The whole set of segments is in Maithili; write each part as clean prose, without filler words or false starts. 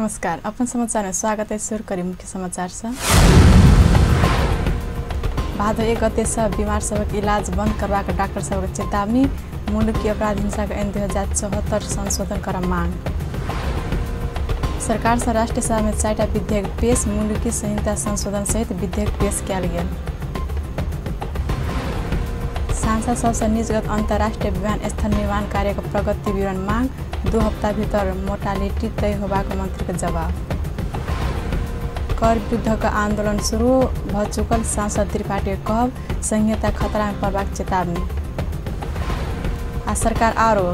नमस्कार, अपन समाचार में स्वागत है। शुरू करी मुख्य समाचार से। भादो 1 गते से बीमार सबक इलाज बंद करबाक डॉक्टर सबक चेतावनी। मुलुकी अपराध हिंसा के ऐन 2074 संशोधन कर मांग। सरकार से राष्ट्रीय सभा में 4टा विधेयक पेश। मुलुकी संहिता संशोधन सहित विधेयक पेश कयल गेल। सांसद सबसे निजगत अंतर्राष्ट्रीय विमानस्थल निर्माण कार्य के प्रगति विवरण मांग। 2 हफ्ता भीतर मोटालिटी तय होबाक मंत्री के जवाब। कर विरुद्ध का आंदोलन शुरू भ चुकल सांसद त्रिपाठी के कहब, संहिता खतरा में पड़बाक चेतावनी। आ सरकार आरो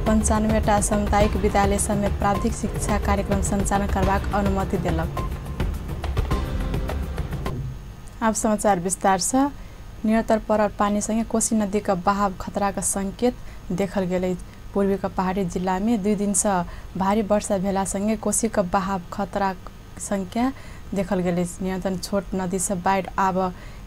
95टा सामुदायिक विद्यालय सब में प्राविधिक शिक्षा कार्यक्रम संचालन करबाक अनुमति देलक। अब समाचार विस्तार से। निरंतर पड़ल पानी संगे कोसी नदी का बहाव खतरा का संकेत देखल गेल। पूर्वी का पहाड़ी जिला में 2 दिन से भारी वर्षा भेला संगे कोसी का बहाव खतरा संख्या देखल गेल। निरंतर छोट नदी से बाढ़ आब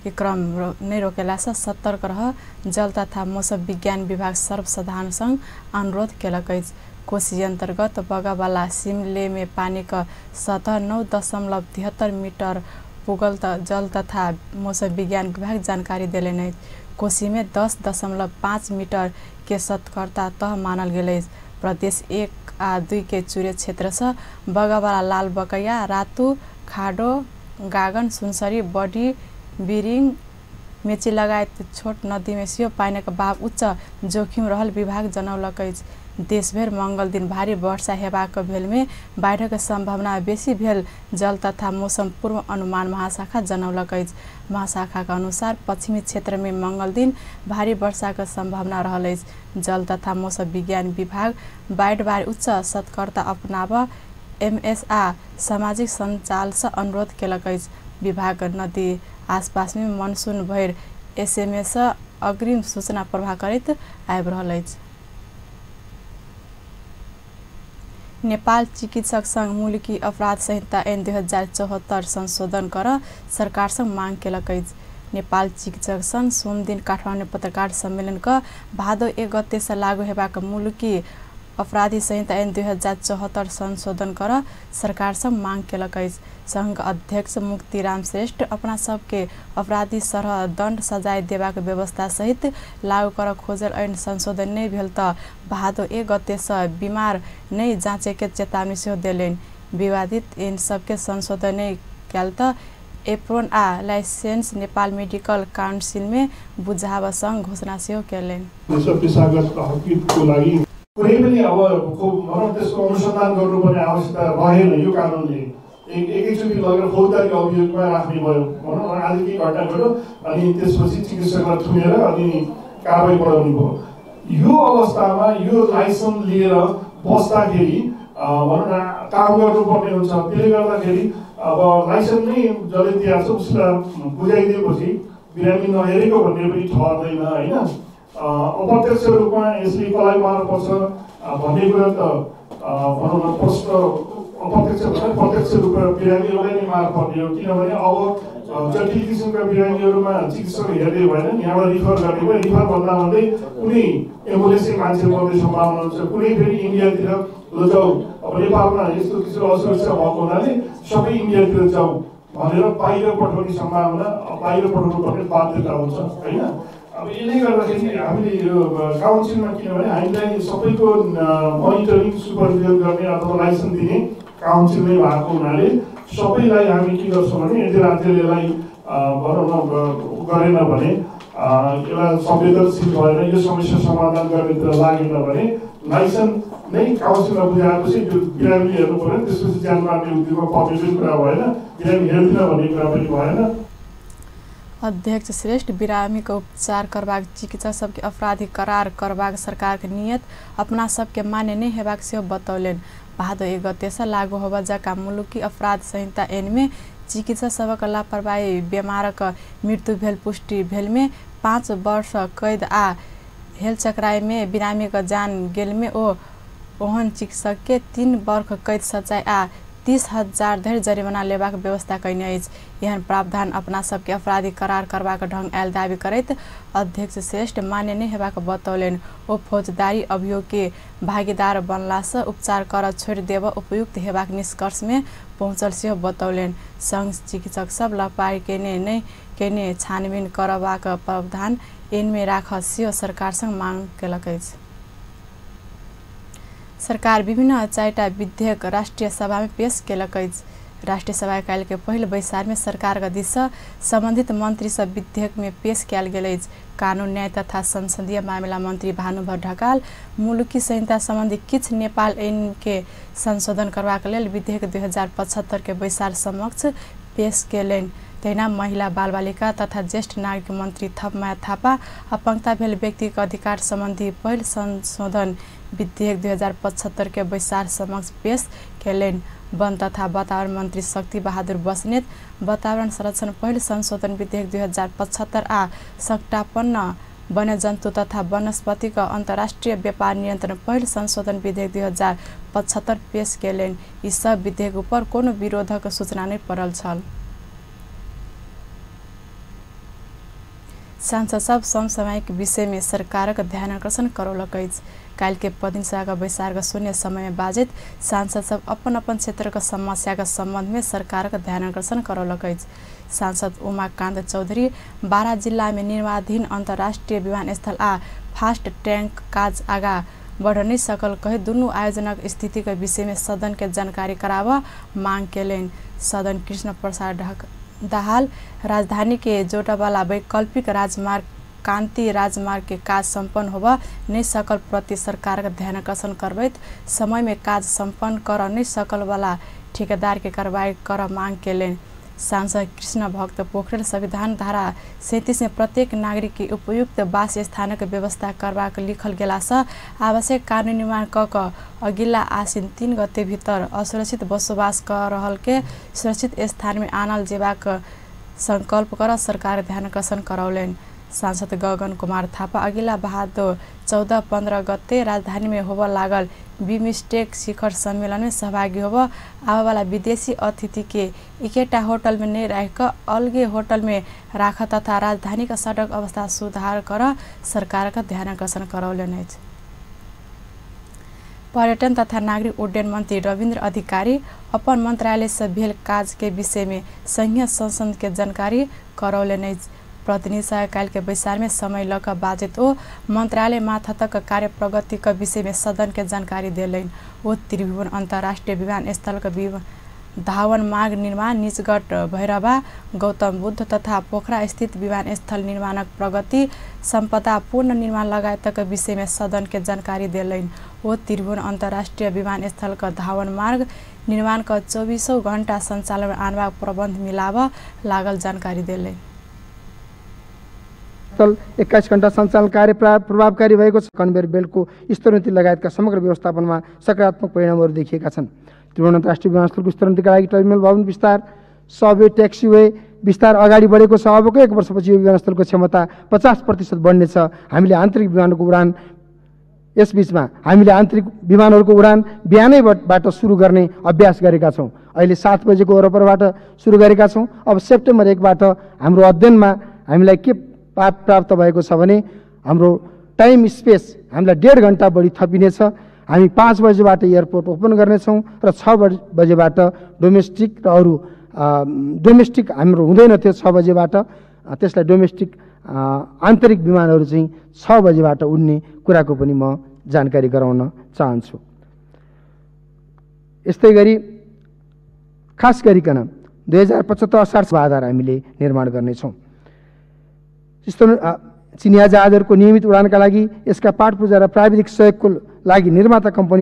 के क्रम नहीं रोकेला से सतर्क रह जल तथा मौसम विज्ञान विभाग सर्वसाधारण संग अनुरोध केलक अछि। कोसी अंतर्गत बगवाला सिमले में पानी का सतह 9.73 मीटर पुगल जल तथा मौसम विज्ञान विभाग जानकारी देलनि अछि। कोसी में 10.5 मीटर के सतर्कता तह मानल गेल अछि। प्रदेश 1 आ 2 के चुरे क्षेत्र से बगवाला लाल बकैया, रातू, खाडो, गागन, सुनसरी, बडी, बिरिङ, मेची लगायत छोट नदी में सेहो पानिक बहाव उच्च जोखिम रहल विभाग जनौलक अछि। देशभरि मंगल दिन भारी वर्षा हेबाक भेल में बाढ़िक संभावना बेसी भेल जल तथा मौसम पूर्व अनुमान महाशाखा जनौलक अछि। महाशाखाक अनुसार पश्चिमी क्षेत्र में मंगल दिन भारी वर्षाक संभावना रहल अछि। जल तथा मौसम विज्ञान विभाग बाढ़ि बारे उच्च सतर्कता अपनाब एमएस आ सामाजिक सञ्जाल से अनुरोध केलक अछि। विभाग नदी आसपास में मनसून भरि एसएमएस अग्रिम सूचना प्रवाह करैत आबि रहल अछि। नेपाल चिकित्सक संघ मुलुकी अपराध संहिता ऐन 2074 संशोधन कर सरकार से मांग केलक अछि। नेपाल चिकित्सक संघ सोमदिन काठमाडौँ पत्रकार सम्मेलन क भादो 1 गते से लागू हेबाक मुलुकी अपराधी संहिता ऐन 2074 संशोधन कर सरकार से मांग केलक अछि। संघ अध्यक्ष मुक्तिराम श्रेष्ठ अपना सबके अपराधी सरह दंड सजाय देबाक व्यवस्था सहित लागू कर खोजल ऐन संशोधन नहि भेल त भादो 1 गते से बीमार नहि जाँचे के चेतावनी सेहो देलनि। विवादित ऐन सबके संशोधन नहि कयल त एप्रोन आ लाइसेंस नेपाल मेडिकल काउंसिल में बुझाब संघ घोषणा सेहो केलनि। कुनै पनि अब भनौँ त्यसको अनुसन्धान गर्नुपर्ने आवश्यकता रहेन। यो कानुनले एकैचोटि लगेर फौजदारी अभियोगमा राख्ने भयो। भनौँ न, आज केही घटना घट्यो अनि त्यसपछि चिकित्सकलाई थुनेर अनि कारवाही बढाउने भयो। यो अवस्थामा यो लाइसेन्स लिएर बस्दाखेरि भनौँ न काम गर्नुपर्ने हुन्छ। त्यसले गर्दाखेरि अब लाइसेन्स नै जसले दिएको छ उसलाई बुझाइदिएपछि बिरामी नहेरेको भन्ने पनि ठहर्दैन, होइन? अप्रत्यक्ष रूपमा यसले कसलाई मार पर्छ भन्ने कुरा त भनौँ न प्रश्न अप्रत्यक्ष भन्दा प्रत्यक्ष रूपमा बिरामीहरूलाई नै मार पर्ने हो। किनभने अब जटिल किसिमका बिरामीहरूमा चिकित्सक हेर्ने भएन, यहाँबाट रिफर गर्ने भयो। रिफर भन्दा भन्दै कुनै एम्बुलेन्सै मान्छे पर्ने सम्भावना हुन्छ, कुनै फेरि इन्डियातिर लजाऊ। अब नेपालमा यस्तो किसिमको असुरक्षा भएको हुनाले सबै इन्डियातिर जाऊ भनेर बाहिर पठाउने सम्भावना, बाहिर पठाउनु पर्ने बाध्यता हुन्छ, होइन? अब यसले गर्दाखेरि हामीले यो काउन्सिलमा किनभने हामीलाई सबैको मोनिटरिङ सुपरभिजन गर्ने अथवा लाइसेन्स दिने काउन्सिल नै भएको हुनाले सबैलाई हामी के गर्छौँ भने यदि राज्यले यसलाई भनौँ न गरेन भने, यसलाई संवेदनशील भएर यो समस्या समाधान गर्नेतिर लागेन भने लाइसेन्स नै काउन्सिलमा बुझाएपछि त्यो बिरामीले हेर्नु पऱ्यो। त्यसपछि ज्यान मार्ने उद्योगमा पर्ने पनि कुरा भएन, बिरामी हेर्दिनँ भन्ने कुरा पनि भएन। अध्यक्ष श्रेष्ठ बिरामी के उपचार करबाक चिकित्सक सबके अपराधी करार करबाक सरकार के नियत अपना सबके मान्य नहि हेबाक सेहो बतौलनि। भादो 1 गते से लागू होबय जका मुलुकी अपराध संहिता ऐन में चिकित्सक सबक लापरवाही बीमारक मृत्यु भेल पुष्टि भेल में 5 वर्ष कैद आ हेलचक्राई में बिरामी के जान गेल में ओ ओहन चिकित्सक के 3 वर्ष कैद सजाय आ 30,000 धरि जरिमाना लेबाक व्यवस्था कयने अछि। एहन प्रावधान अपना सबके अपराधी करार करबाक ढंग आयल दावी करैत अध्यक्ष श्रेष्ठ मान्य नहि हेबाक बतौलनि। ओ फौजदारी अभियोग के भागीदार बनलासँ उपचार कर छोड़ि देब उपयुक्त हेबाक निष्कर्ष में पहुँचल सेहो बतौलनि। संघ चिकित्सक सब लापरवाही केने नहि केने छानबीन करबाक प्रावधान ऐनमे राख सेहो सरकारसँग मांग केलक अछि। सरकार विभिन्न 4टा विधेयक राष्ट्रिय सभामे पेश केलक अछि। राष्ट्रिय सभा काल्हि के पहिल बैसारमे सरकारक दिससँ सम्बन्धित मन्त्री सब विधेयकमे पेश कयल गेल अछि। कानून न्याय तथा संसदीय मामिला मन्त्री भानुभक्त ढकाल मुलुकी संहिता सम्बन्धी किछु नेपाल ऐन के संशोधन करबाक लेल विधेयक 2075 के बैसार समक्ष पेश केलनि। तहिना महिला बालबालिका तथा ज्येष्ठ नागरिक मन्त्री थपमाया थापा अपंगता भेल व्यक्तिक अधिकार सम्बन्धी पहिल संशोधन विधेयक 2075 के बैसार समक्ष पेश केलनि। वन तथा वातावरण मन्त्री शक्ति बहादुर बस्नेत वातावरण संरक्षण पहिल संशोधन विधेयक 2075 आ संकटापन्न वन्यजन्तु तथा वनस्पतिक अन्तर्राष्ट्रिय व्यापार नियन्त्रण पहिल संशोधन विधेयक 2075 पेश केलनि। यी सब विधेयक उपर कोनो विरोधक सूचना नहि पड़ल छल। सांसद सब समसामयिक विषयमे सरकारक ध्यानाकर्षण करौलक अछि। काल्हि के प्रतिनिधि सभाक बैसारक शून्य समयमे बाजैत सांसद सब अपन अपन क्षेत्रक समस्याक सम्बन्धमे सरकारक ध्यानाकर्षण करौलक अछि। सांसद उमाकान्त चौधरी बारा जिल्लामे निर्माणाधीन अन्तर्राष्ट्रिय विमानस्थल आ फास्ट ट्रैक काज आगा बढ़ नहि सकल कहि दुनू आयोजनक स्थितिक विषयमे सदन के जानकारी कराब मांग केलनि। सदन कृष्ण प्रसाद दाहाल राजधानी के जोड़वाला वैकल्पिक राजमार्ग कान्ति राजमार्ग के काज सम्पन्न होब नहि सकल प्रति सरकारक ध्यानाकर्षण करबैत समय में काज सम्पन्न कर नहि सकल वाला ठेकेदार के कार्रवाई कर मांग केलनि। सांसद कृष्ण भक्त पोखरेल संविधान धारा 37 में प्रत्येक नागरिक के उपयुक्त वास स्थानक व्यवस्था करबाक लिखल गेलासँ आवश्यक कानून निर्माण क क अगिला आसिन 3 गते भीतर असुरक्षित बसोबास क रहल के सुरक्षित स्थान में आनल जेबाक संकल्प कर सरकार ध्यानाकर्षण करौलनि। सांसद गगन कुमार थापा अगिला भादो 14-15 गते राजधानी में होब लागल बिम्स्टेक शिखर सम्मेलन में सहभागी होब आबेवाला विदेशी अतिथि के एकेटा होटल में नहीं राख क अलगे होटल में राख तथा राजधानी का सड़क अवस्था सुधार कर सरकार का ध्यानाकर्षण करौलनि अछि। पर्यटन तथा नागरिक उड्डयन मंत्री रविन्द्र अधिकारी अपन मंत्रालय से भेल काज के विषय में संघीय संसद के जानकारी करौलनि अछि। प्रतिनिधि सभा काल्हि के बैसार में समय लऽ कऽ बाजैत ओ मंत्रालय माथतक कार्य प्रगति के विषय में सदन के जानकारी देलनि। ओ त्रिभुवन अन्तर्राष्ट्रीय विमानस्थलक धावन मार्ग निर्माण, निजगढ भैरवा, गौतम बुद्ध तथा पोखरा स्थित विमानस्थल निर्माणक प्रगति, सम्पदा पूर्ण निर्माण लगायतक विषय में सदन के जानकारी देलनि। ओ त्रिभुवन अन्तर्राष्ट्रीय विमानस्थलक धावन मार्ग निर्माण क 24 घण्टा सञ्चालन आनबाक प्रबन्ध मिलाब लागल जानकारी देलनि। स्थल 21 घण्टा सञ्चालन कार्य प्रभावकारी भएको छ। कन्भेयर बेल्टको स्तरोन्नति लगायतका समग्र व्यवस्थापनमा सकारात्मक परिणामहरू देखिएका छन्। त्रिभुवन अन्तर्राष्ट्रिय विमानस्थलको स्तरोन्नतिका लागि टर्मिनल भवन विस्तार, सबवे ट्याक्सीवे विस्तार अगाडि बढेको छ। अबको 1 वर्षपछि यो विमानस्थलको क्षमता 50% बढ्नेछ। हामीले आन्तरिक विमानको उडान यसबीचमा हामीले आन्तरिक विमानहरूको उडान बिहानैबाट सुरु गर्ने अभ्यास गरेका छौँ। अहिले 7 बजेको वरपरबाट सुरु गरेका छौँ। अब सेप्टेम्बर 1बाट हाम्रो अध्ययनमा हामीलाई के प्राप्त भएको छ भने हाम्रो टाइम स्पेस हामीलाई 1.5 घन्टा बढी थपिनेछ। हामी 5 बजेबाट एयरपोर्ट ओपन गर्नेछौँ र 6 बजेबाट डोमेस्टिक र अरू डोमेस्टिक हाम्रो हुँदैन थियो 6 बजेबाट, त्यसलाई डोमेस्टिक आन्तरिक विमानहरू चाहिँ 6 बजेबाट उड्ने कुराको पनि म जानकारी गराउन चाहन्छु। यस्तै गरी खास गरिकन 2075 असार आधार हामीले निर्माण गर्नेछौँ। यस्तो चिनिया जहाजहरूको नियमित उडानका लागि यसका पाटपूजा र प्राविधिक सहयोगको लागि निर्माता कम्पनी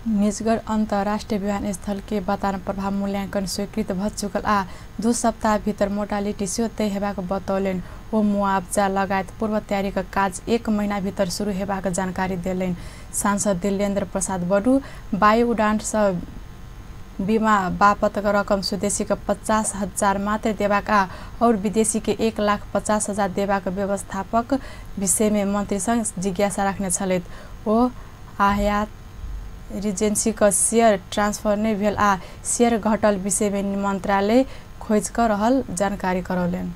निजगढ अन्तर्राष्ट्रिय विमानस्थल के वातावरण प्रभाव मूल्यांकन स्वीकृत भ चुकल आ 2 सप्ताह भीतर मोटालिटी सेहो तय हेबाक बतौलनि। ओ मुआवजा लगायत पूर्व तयारीक काज 1 महीना भीतर शुरू हेबाक जानकारी देलनि। सांसद दिलेन्द्र प्रसाद बडू वायु उडान सँ बीमा बापतक रकम स्वदेशी के 50,000 मात्र देबाक आ और विदेशी के 1,50,000 देबाक व्यवस्थापक विषय में मन्त्रीसँग जिज्ञासा राख्ने छलथि। ओ आयात रिजेंसी क शेयर ट्रांसफर नहि भेल आ शेयर घटल विषय में मंत्रालय खोज क रहल जानकारी करौलनि।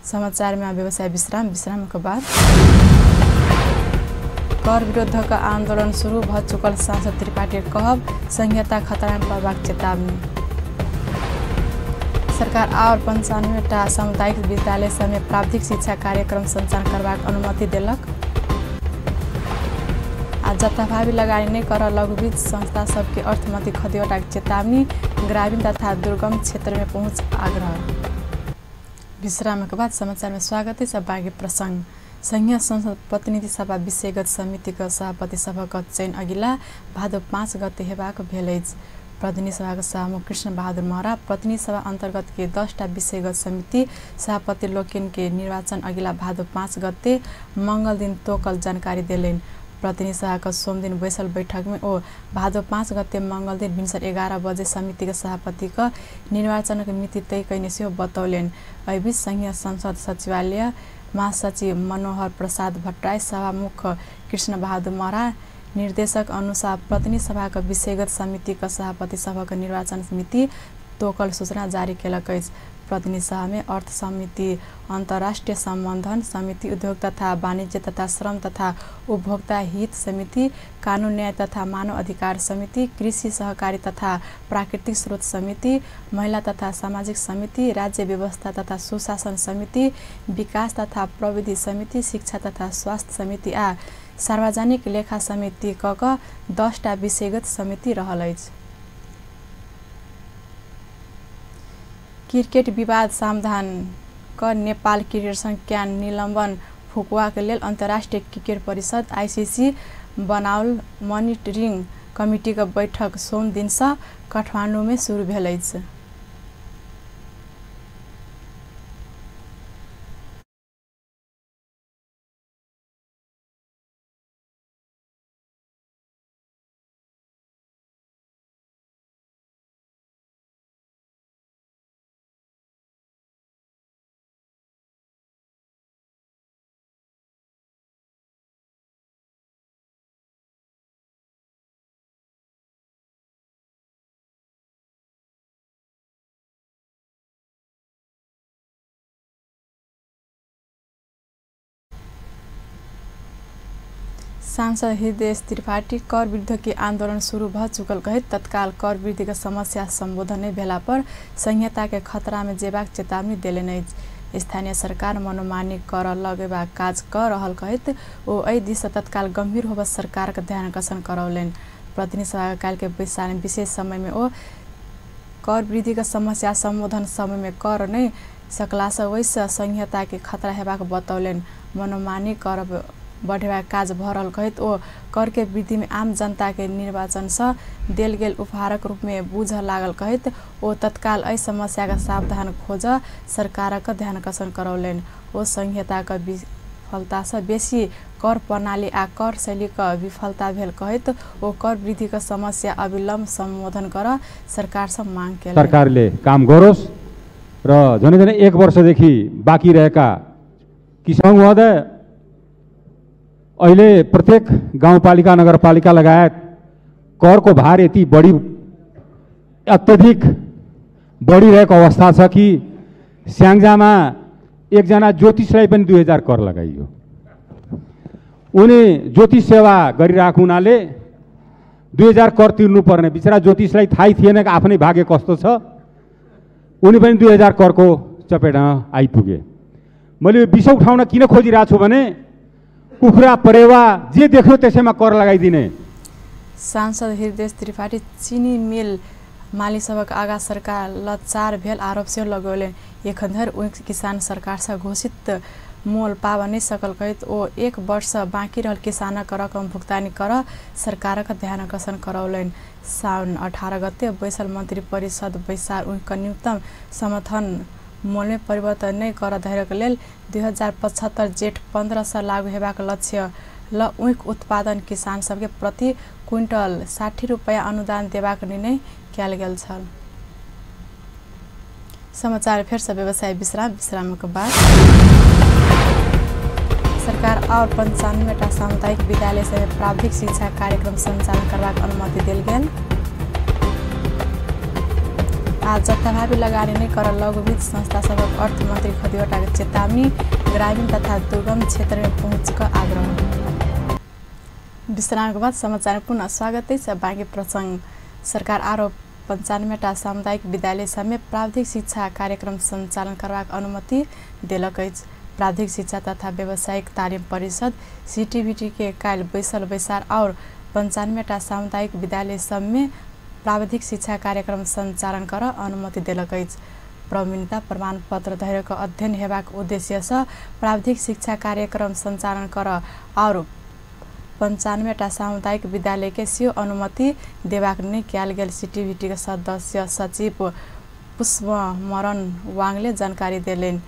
समाचार में व्यवसाय विश्राम। विश्राम के बाद कर विरोधक आंदोलन शुरू भ चुकल सांसद त्रिपाठी कहब संहिता खतरा में पड़बाक चेतावनी। सरकार और 95 टा सामुदायिक विद्यालय सब में प्राविधिक शिक्षा कार्यक्रम संचालन करबाक अनुमति देलक। आ जथाभावी लगानी नहि कर लघुवित्त संस्था सबके अर्थमंत्री खतिवड़ाक चेतावनी, ग्रामीण तथा दुर्गम क्षेत्र में पहुँच आग्रह। विश्राम के बाद समाचार में स्वागत है। सब बाँकी प्रसंग। संघीय संसद प्रतिनिधि सभा विषयगत समिति के सभापति सभक चयन अगिला भादो 5 गते हेबाक भेल अछि। प्रतिनिधि सभा सभामुख कृष्ण बहादुर महरा प्रतिनिधि सभा अंतर्गत के 10 टा विषयगत समिति सभापति लोकनि के निर्वाचन अगिला भादो 5 गते मंगल दिन तोकल जानकारी देलनि। प्रतिनिधि सभा के सोमदिन बैसल बैठक में ओ भादो 5 गते मंगल दिन भिनसर 11 बजे समिति के सभापति के निर्वाचन के मिति तय कयने सेहो बतौलनि। एहिबीच संघीय संसद सचिवालय महासचिव मनोहर प्रसाद भट्टराई सभामुख कृष्ण बहादुर महरा निर्देशक अनुसार प्रतिनिधि सभा के विषयगत समिति के सभापति सभक निर्वाचन मिति तोकल सूचना जारी केलक अछि। प्रतिनिधि सभा में अर्थ समिति, अंतर्राष्ट्रीय संबंधन समिति, उद्योग तथा वाणिज्य तथा श्रम तथा उपभोक्ता हित समिति, कानून न्याय तथा मानव अधिकार समिति, कृषि सहकारी तथा प्राकृतिक स्रोत समिति, महिला तथा सामाजिक समिति, राज्य व्यवस्था तथा सुशासन समिति, विकास तथा प्रविधि समिति, शिक्षा तथा स्वास्थ्य समिति आ सार्वजनिक लेखा समिति क 10 टा विषयगत समिति रहल अछि। क्रिकेट विवाद समाधान क नेपाल क्रिकेट संघ can निलम्बन फुकुवाक लेल अंतर्राष्ट्रीय क्रिकेट परिषद आईसीसी बनाओल मॉनिटरिंग कमिटी के बैठक सोम दिन से काठमांडू में शुरू भेल अछि। सांसद हृदय त्रिपाठी कर वृद्धि के आंदोलन शुरू भ चुकल कहैत तत्काल कर वृद्धि के समस्या संबोधन नहि भेला पर संहिता के खतरा में जेबाक चेतावनी देलनि अछि। स्थानीय सरकार मनोमानी कर लगेबाक काज क रहल कहैत ओ एहि दिस तत्काल गंभीर होबय सरकार के ध्यानाकर्षण करौलनि। प्रतिनिधि सभा काल्हि के बैसार में विशेष समय में ओ कर वृद्धि के समस्या संबोधन समय में कर नहि सकला से ओहिसँ संहिता के खतरा हेबाक बतौलनि। मनोमानी कर बढ़ेबाक काज भ रहल कहैत ओ कर के वृद्धि में आम जनता के निर्वाचन से देल गेल उपहारक रूप में बुझ लागल कहैत ओ तत्काल एहि समस्या के सावधान खोज सरकारक ध्यानाकर्षण करौलनि। ओ संहिता के विफलता से बेसी कर प्रणाली आ कर शैली के विफलता भेल कहैत ओ कर वृद्धि के समस्या अविलंब संबोधन कर सरकार से मांग केलनि। सरकारले काम गरोस् र झन् झन् 1 वर्षदेखि बाँकी रहेका किसान महोदय अहिले प्रत्येक गाउँपालिका नगरपालिका लगायत करको भार यति बढी अत्यधिक बढिरहेको अवस्था छ कि स्याङ्जामा एकजना ज्योतिषलाई पनि 2000 कर लगाइयो। उनी ज्योतिष सेवा गरिरहेको हुनाले 2000 कर तिर्नुपर्ने बिचरा ज्योतिषलाई थाहै थिएन कि आफ्नै भाग्य कस्तो छ, उनी पनि 2000 करको चपेटमा आइपुगे। मैले यो विषय उठाउन किन खोजिरहेको छु भने कुखुरा परेवा जे देख्यो त्यसैमा कर लगाइदिने। सांसद हृदय त्रिपाठी चीनी मिल मालिक सभक आगा सरकार लचार भेल आरोप सेहो लगौलनि। एखन धरि ओहि किसान सरकार से घोषित मोल पाब नहि सकल कहैत ओ 1 वर्ष बाँकी रहल किसानक रकम भुक्तानी कर सरकारक ध्यानाकर्षण करौलनि। साउन 18 गते बैसल मंत्री परिषद बैसार उखक न्यूनतम समर्थन मोलमे परिवर्तन नहि कर धैर्यक लेल 2075 जेठ 15 से लागू हेबाक लक्ष्य ल ऊख उत्पादन किसान सबके प्रति क्विंटल 60 रुपैया अनुदान देबाक निर्णय कयल गेल छल। समाचार फेर से व्यवसाय विश्राम। विश्रामक बाद सरकार और 95टा सामुदायिक विद्यालय सहित प्राविधिक शिक्षा कार्यक्रम संचालन करबाक अनुमति देल गेल। आज जथाभावी लगानी नहि कर लघुवित्त संस्था सभक अर्थमंत्री खतिवड़ाक चेतावनी, ग्रामीण तथा दुर्गम क्षेत्र में पहुँच क आग्रह। विश्राम के बाद समाचार पुनः स्वागत है। बाँकी प्रसंग। सरकार आरो 95टा सामुदायिक विद्यालय समेत प्राविधिक शिक्षा कार्यक्रम संचालन करबाक अनुमति देलक अछि। प्राविधिक शिक्षा तथा व्यावसायिक तालिम परिषद सीटीवीटी के काल्हि बैसल बैसार और 95टा सामुदायिक विद्यालय सब में प्राविधिक शिक्षा कार्यक्रम संचालन कर अनुमति देलक अछि। प्रवीणता प्रमाण पत्र धैर्यक अध्ययन हेबाक उद्देश्यसँ प्राविधिक शिक्षा कार्यक्रम संचालन कर और 95टा सामुदायिक विद्यालय के सेहो अनुमति देबाक निर्णय कयल गेल सीटीवीटी के सदस्य सचिव पुष्पमरण वाङले जानकारी देलनि।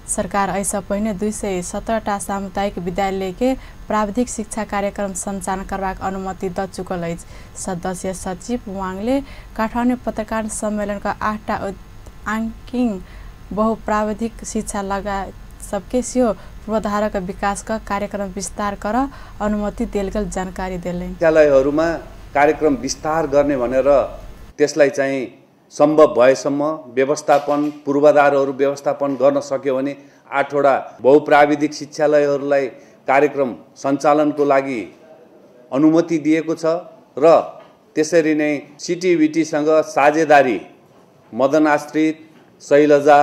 सरकार एहिसँ पहिने 217टा सामुदायिक विद्यालय के प्राविधिक शिक्षा कार्यक्रम संचालन करबाक अनुमति द चुकल अछि। सदस्य सचिव वाङले काठमाडौँ पत्रकार सम्मेलन क 8टा आंकिङ बहुप्राविधिक शिक्षा लगा सबके सेहो पूर्वाधारक विकास क कार्यक्रम विस्तार कर अनुमति देल गेल जानकारी देलनि। विद्यालयहरूमा कार्यक्रम विस्तार गर्ने भनेर त्यसलाई चाहिँ सम्भव भएसम्म व्यवस्थापन पूर्वाधारहरू व्यवस्थापन गर्न सक्यो भने 8वटा बहुप्राविधिक शिक्षालयहरूलाई कार्यक्रम सञ्चालनको लागि अनुमति दिएको छ र त्यसरी नै सिटिभिटीसँग साझेदारी मदन आश्रित शैलजा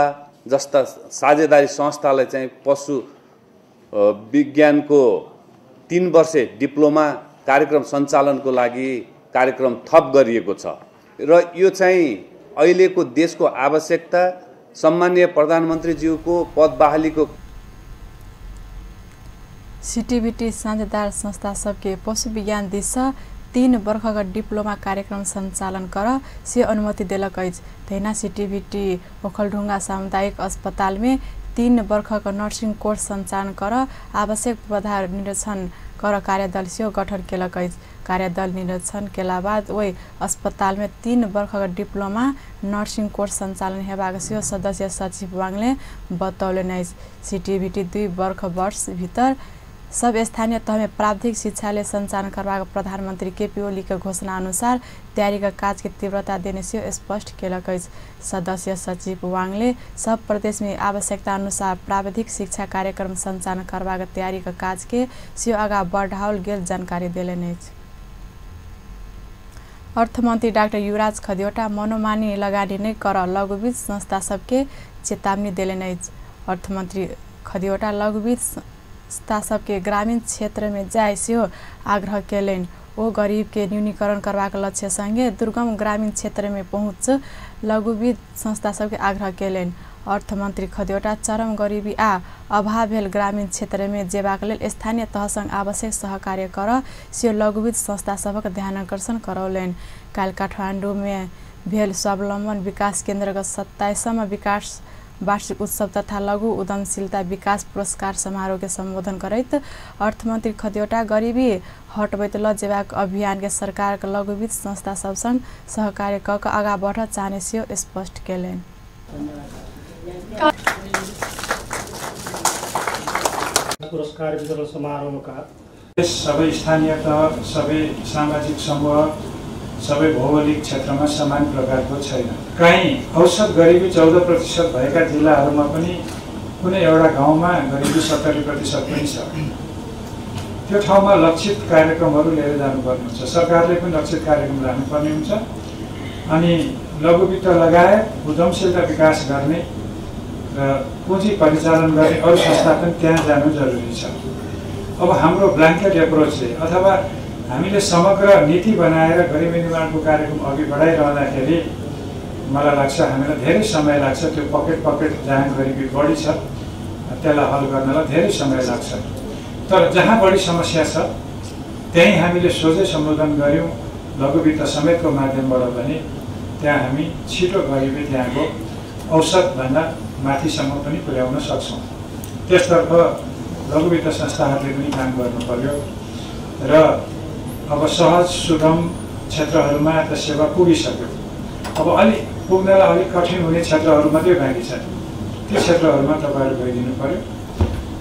जस्ता साझेदारी संस्थालाई चाहिँ पशु विज्ञानको 3 वर्षे डिप्लोमा कार्यक्रम सञ्चालनको लागि कार्यक्रम थप गरिएको छ र यो चाहिँ अहिलेको देशको आवश्यकता सम्माननीय प्रधानमन्त्रीज्यूको पद बहालीको सीटीवीटी साझेदार संस्था सबके पशु विज्ञान दिस 3 वर्षको डिप्लोमा कार्यक्रम सञ्चालन कर से अनुमति देलक अछि। तहिना सीटीवीटी ओखलढुङ्गा सामुदायिक अस्पताल में 3 वर्षको नर्सिङ कोर्स सञ्चालन कर आवश्यक पूर्वाधार निरीक्षण कर कार्यदल सेहो गठन केलक अछि। कार्यदल निरीक्षण केला बाद ओहि अस्पताल में 3 वर्षको डिप्लोमा नर्सिङ कोर्स सञ्चालन हेबाक सेहो सदस्य सचिव वाङले बतौलनि अछि। सीटीवीटी 2 वर्ष भीतर सब स्थानीय तह में प्राविधिक शिक्षालय संचालन करबाक प्रधानमंत्री केपी ओली के घोषणा अनुसार तैयारी का काज के तीव्रता देने से स्पष्ट केलक अछि। सदस्य सचिव वाङले सब प्रदेश में आवश्यकता अनुसार प्राविधिक शिक्षा कार्यक्रम संचालन करबाक तैयारी का काज के सेहो आगा बढ़ाओल गेल जानकारी देलनि अछि। अर्थमंत्री डाक्टर युवराज खतिवड़ा मनोमानी लगानी नहि कर लघुवित्त संस्था सबके चेतावनी देलनि अछि। अर्थमंत्री खतिवड़ा लघुवित्त संस्था सबके ग्रामीण क्षेत्र में जाय सेहो आग्रह केलनि। ओ गरीब के न्यूनीकरण करबाक लक्ष्य संगे दुर्गम ग्रामीण क्षेत्र में पहुँच लघुवित्त संस्था सबके आग्रह केलनि। अर्थमंत्री खतिवड़ा चरम गरीबी आ अभाव भेल ग्रामीण क्षेत्र में जेबाक लेल स्थानीय तहसँग आवश्यक सहकार्य कर सेहो लघुवित्त संस्था सभक ध्यानाकर्षण करौलनि। काल्हि काठमाडौँ में भेल स्वावलम्बन विकास केन्द्रक 27वां विकास वार्षिक उत्सव तथा लघु उद्यमशीलता विकास पुरस्कार समारोह के संबोधन करैत अर्थमंत्री खतिवड़ा गरीबी हटबैत ल जेबाक अभियान के सरकारक लघुवित्त संस्था सबसँग सहकार्य क क आगा बढ़ चाहने सेहो स्पष्ट केलनि। पुरस्कार वितरण समारोहका सबै स्थानीय तह, सबै सामाजिक समूह, सबै भौगोलिक क्षेत्रमा समान प्रकारको छैन। कहीँ औसत गरिबी 14% भएका जिल्लाहरूमा पनि कुनै एउटा गाउँमा गरिबी 70% पनि छ। त्यो ठाउँमा लक्षित कार्यक्रमहरू लिएर जानुपर्ने हुन्छ। सरकारले पनि लक्षित कार्यक्रम लानुपर्ने हुन्छ अनि लघुवित्त लगायत उद्यमशीलता विकास गर्ने र पुँजी परिचालन गर्ने अरू संस्था पनि त्यहाँ जानु जरुरी छ। अब हाम्रो ब्ल्याङ्केट एप्रोचले अथवा हामीले समग्र नीति बनाएर गरिबी निर्माणको कार्यक्रम अघि बढाइरहँदाखेरि मलाई लाग्छ हामीलाई धेरै समय लाग्छ। त्यो पकेट पकेट जहाँ गरिबी बढी छ त्यसलाई हल गर्नलाई धेरै समय लाग्छ। तर जहाँ बढी समस्या छ त्यहीँ हामीले सोझै सम्बोधन गऱ्यौँ लघुवित्त समेतको माध्यमबाट भने त्यहाँ हामी छिटो गरिबी त्यहाँको औसतभन्दा माथिसम्म पनि पुर्याउन सक्छौँ। त्यसतर्फ लघुवित्त संस्थाहरूले पनि काम गर्नु पर्यो र अब सहज सुगम क्षेत्रहरूमा त सेवा पुगिसक्यो। अब अलिक पुग्नलाई अलिक कठिन हुने क्षेत्रहरू मात्रै बाँकी छन्, ती क्षेत्रहरूमा तपाईँहरू गइदिनु पर्यो।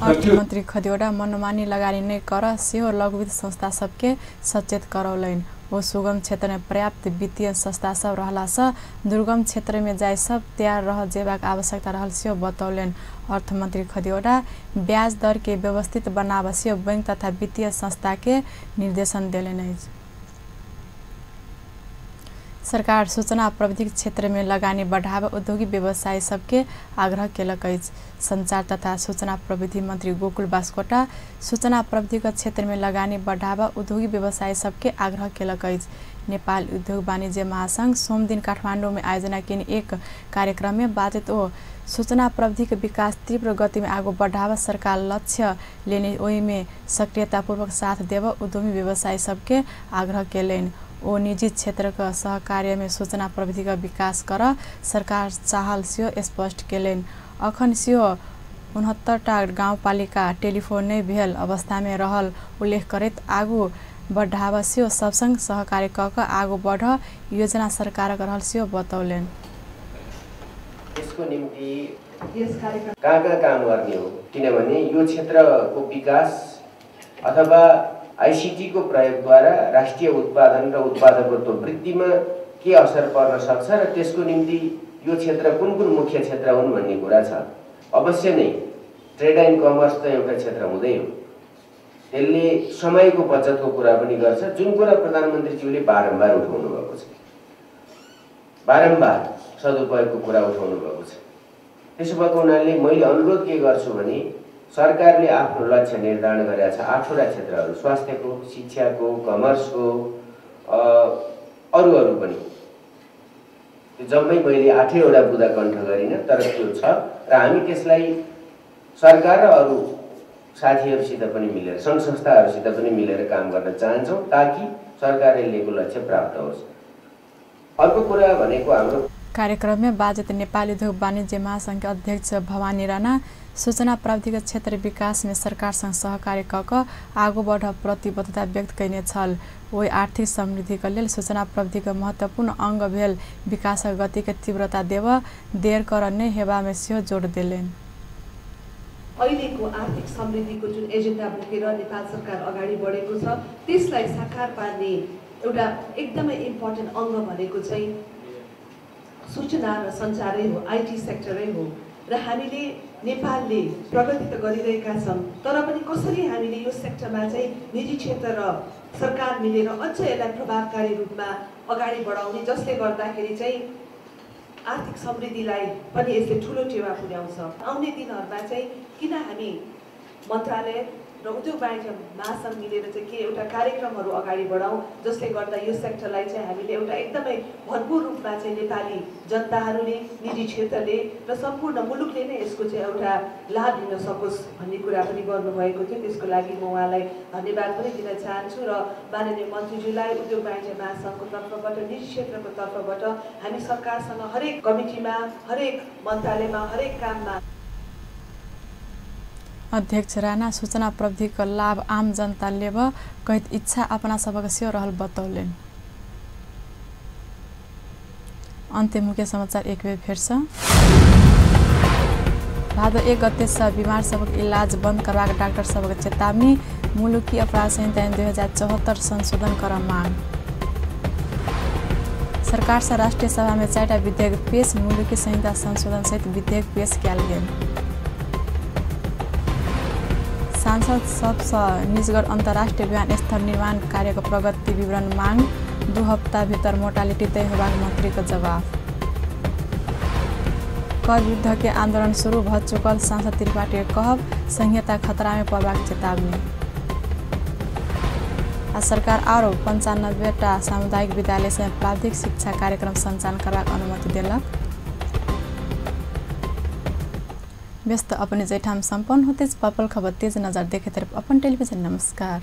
अर्थमन्त्री खतिवड़ा मनमानी लगानी नहि कर सेहो लघुवित्त संस्था सबके सचेत करौलनि। ओ सुगम क्षेत्र में पर्याप्त वित्तीय संस्था सब रहलासँ दुर्गम क्षेत्र में जाय सब तैयार रह जेबाक आवश्यकता रहल सेहो बतौलनि। अर्थमन्त्री खतिवड़ा ब्याज दर के व्यवस्थित बनाब सेहो बैंक तथा वित्तीय संस्था के निर्देशन देलनि अछि। सरकार सूचना प्रविधि क्षेत्र में लगानी बढ़ाव उद्योगी व्यवसायी सबके आग्रह केलक अछि। संचार तथा सूचना प्रविधि मंत्री गोकुल बास्कोटा सूचना प्रविधि क्षेत्र में लगानी बढ़ाव उद्योगी व्यवसायी सबके आग्रह केलक अछि। नेपाल उद्योग वाणिज्य महासंघ सोमदिन काठमाडौँ में आयोजना केने एक कार्यक्रम में बातचीत ओ सूचना प्रविधि के विकास तीव्र गति में आगू बढ़ाव सरकार लक्ष्य लेने ओहि में सक्रियतापूर्वक साथ देव उद्यमी व्यवसायी सबके आग्रह केलनि। ओ निजी क्षेत्र के सहकार्य में सूचना प्रविधि का विकास कर सरकार चाहल सेहो स्पष्ट केलनि। अखन सेहो 69टा गाउँपालिका टेलिफोन नहि भेल अवस्था में रहल उल्लेख करैत आगू बढ़ावा सेहो सबसँग सहकार्य क क आगू बढ़ योजना सरकारक रहल सेहो बतौलनि। यसको निम्ति कहाँ कहाँ काम गर्ने हो, किनभने यो क्षेत्रको विकास अथवा आईसीटी को प्रयोगद्वारा राष्ट्रिय उत्पादन र उत्पादकत्व वृद्धिमा के असर पर्न सक्छ र त्यसको निम्ति यो क्षेत्र कुन कुन मुख्य क्षेत्र हुन् भन्ने कुरा छ। अवश्य नै ट्रेड एन्ड कमर्स त एउटा क्षेत्र हुँदै हो, त्यसले समयको बचतको कुरा पनि गर्छ, जुन कुरा प्रधानमन्त्रीज्यूले बारम्बार उठाउनु भएको छ, बारम्बार सदुपयोगको कुरा उठाउनु भएको छ। त्यसो भएको हुनाले मैले अनुरोध के गर्छु भने सरकारले आफ्नो लक्ष्य निर्धारण गरेका छ 8वटा क्षेत्रहरू, स्वास्थ्यको, शिक्षाको, कमर्सको, अरू अरू पनि। त्यो जम्मै मैले 8वटा बुँदा कण्ठ गरिनँ, तर त्यो छ र हामी त्यसलाई सरकार र अरू साथीहरूसित पनि मिलेर, सङ्घ संस्थाहरूसित पनि मिलेर काम गर्न चाहन्छौँ ताकि सरकारले लिएको लक्ष्य प्राप्त होस्। अर्को कुरा भनेको हाम्रो कार्यक्रम में बाजत नेपाल उद्योग वाणिज्य महासंघ के अध्यक्ष भवानी राणा सूचना प्रविधि क्षेत्र विकास में सरकारसँग सहकार्य क क आगू बढ़ प्रतिबद्धता व्यक्त कयने छल। ओहि आर्थिक समृद्धि के लेल सूचना प्रविधि के महत्वपूर्ण अंग भेल विकासक गति के तीव्रता देव देर कर नहि हेबा में सेहो जोड़ देलनि। अहिलेको आर्थिक समृद्धिको जुन एजेन्डा बोकेर नेपाल सरकार अगाडि बढेको छ त्यसलाई साकार पार्ने एउटा एकदमै इम्पोर्टेन्ट अङ्ग भनेको चाहिँ सूचना र सञ्चारै हो, IT सेक्टरै हो। र हामीले नेपालले प्रगति त गरिरहेका छौँ, तर पनि कसरी हामीले यो सेक्टरमा चाहिँ निजी क्षेत्र र सरकार मिलेर अझ यसलाई प्रभावकारी रूपमा अगाडि बढाउने, जसले गर्दाखेरि चाहिँ आर्थिक समृद्धिलाई पनि यसले ठुलो टेवा पुर्याउँछ। आउने दिनहरूमा चाहिँ किन हामी मन्त्रालय र उद्योग वाणिज्य महासङ्घ मिलेर चाहिँ के एउटा कार्यक्रमहरू अगाडि बढाउँ जसले गर्दा यो सेक्टरलाई चाहिँ हामीले एउटा एकदमै भरपूर रूपमा चाहिँ नेपाली जनताहरूले, निजी क्षेत्रले र सम्पूर्ण मुलुकले नै यसको चाहिँ एउटा लाभ लिन सकोस् भन्ने कुरा पनि गर्नुभएको थियो। त्यसको लागि म उहाँलाई धन्यवाद पनि दिन चाहन्छु र माननीय मन्त्रीज्यूलाई उद्योग वाणिज्य महासङ्घको तर्फबाट, निजी क्षेत्रको तर्फबाट हामी सरकारसँग हरेक कमिटीमा, हरेक मन्त्रालयमा, हरेक काममा। अध्यक्ष राणा सूचना प्रविधि के लाभ आम जनता लेब कहैत इच्छा अपना सबक सेहो रहल बतौलनि। अन्त्य मुख्य समाचार एक बेर फेरसँ। भादो 1 गते से बीमार सबक इलाज बंद करबाक डॉक्टर सबक चेतावनी, मुलुकी अपराध संहिता 2074 संशोधन कर मांग। सरकार से राष्ट्रीय सभा में 4टा विधेयक पेश, मुलुकी संहिता संशोधन सहित विधेयक पेश कयल गेल। सांसद सबसँ निजगढ़ अंतर्राष्ट्रीय विमानस्थल निर्माण कार्य के प्रगति विवरण मांग, 2 हफ्ता भीतर मोर्टालिटी तय होबाक मंत्री के जवाब। कर विरुद्ध के आंदोलन शुरू भ चुकल सांसद त्रिपाठी के कहब, संहिता खतरा में पड़बाक चेतावनी। आ सरकार आरो 95टा सामुदायिक विद्यालय से प्राविधिक शिक्षा कार्यक्रम संचालन करबाक अनुमति देलक। व्यस्त अपने जैठाम सम्पन्न होते पल खबर तेज नजर देखे तरफ अपन टेलीविजन। नमस्कार।